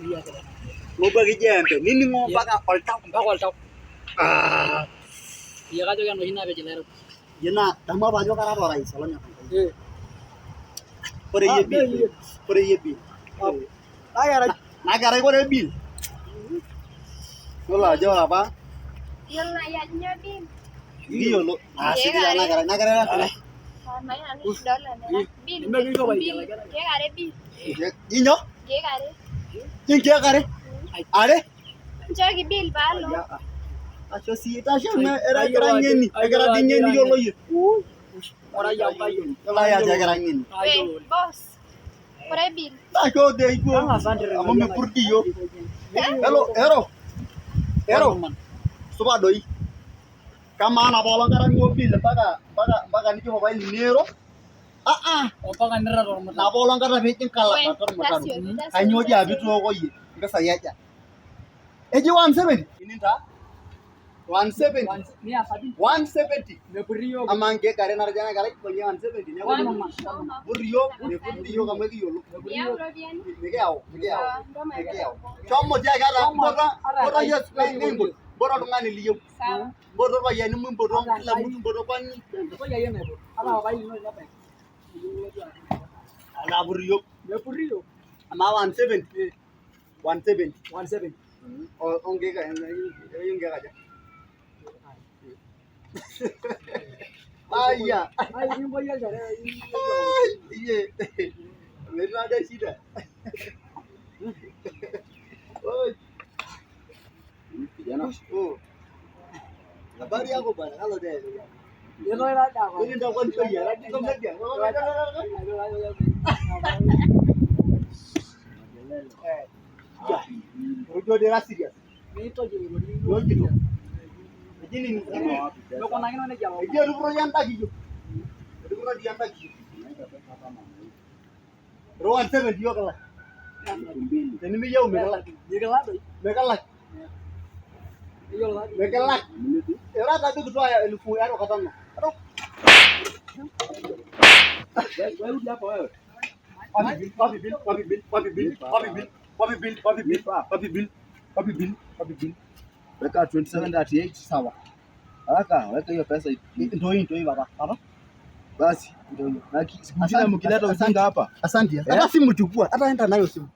Ng'obu ake jembe nining'o mpaka oltau. Mpaka oltau. Ah. Iyie kajoki enoshi napej ilairuk. Iyie naa damu apa ajo kara apa orais olonyor Enkai. Eh. Ore iyie Ah, Bill. iyie. Ore iyie Bill. Nakerai. Nakerai ore Bill. Yiolo ajo ore apa Yiolo naaji ajo nyoo bill? nikiyiolo naa sidai ena kerai. Ina kerai Ah, mayieu nanu idol enera. Bill. Nemekincho Bill. ainyalaki. Nkeek are bill. Inyo? Nkeek are. Inkeek are? Are? Nchooki bill paalo. Tasho siyie, tasho era ekira ng'eni, ekira dii ng'eni yiolo iyie. Ore amu kayiolo. Yiolo ake ajo ekira ng'eni. We, boss. Ore bill. Tasho dei duo amu mipur dii iyiok. Hello, ero. Ero. Supa doi. Kamaa napa olong kata niwo bill mpaka mpaka mpaka nijo papai lino ero? Ah ah. Ompaka nirra tormutaro. Napa olong kata piijing We, kalaba tormutaro. tasioki, tasioki, Kainyoo dii apa tasioki. itooko iyie? Mpisai aja? Eji 170? Ini ntaa? 170. Mia sabini. 170. Mepurri yiok. Amaa nkeek are natejo ena kerai kwenye 170 neeku pur iyiok mepur dii iyiok amu ekiyiolo. Miyau iropiyiani? Mikiyau, mikiyau, Sawa, ntoma mikiyau. Shomo tiaki ata mpoto mpoto iyie nimpot, mpoto oltung'ani liyieu. Sawa. Mpoto irpayiani muj, mpoto kila mtu, mpoto kwani. Entoki ake naipot. Ata papai lino tenebaiki. Ala pur iyiok. Mepurri yiok. Amaa 170? 170. 170. O nkeek eyieu nkeek aja? Aya. Ai, kimpoyie olchore. Ai, iye. Metii taadoi shida. Oi. Kijana, Oh. Habari yako bwana? Halo there. Etoki taa dii apa. Kwani ndio kwani kwa yara kiko media. Eh. Ya. Rujo dira serious. Mitoki airorie Yo kito. Eji nini? Mekunakino nejia apa. Eji etupuro yanda kiyo. Etupuro yanda kiyo. Ro 170 yo kala. Tenimiyieu mikilak. Mikilak doi. Mikilak. Iyiolo taa dii. Mikilak. Era tabi kutoa elfu yaro katano. wewe hapa wewe. Wapi bill? Wapi bill? Wapi bill? Wapi bill? Wapi bill? Wapi bill? Wapi bill? Wapi bill? Wapi bill? Wapi bill? Weka 2738 Sawa. Haraka, weka hiyo pesa. Ndio hii, ndio hii baba. Baba. Basi. Ndio hiyo. Na siku nyingine mkileta ujinga hapa. Asante. Hata simu chukua, hata enda nayo simu.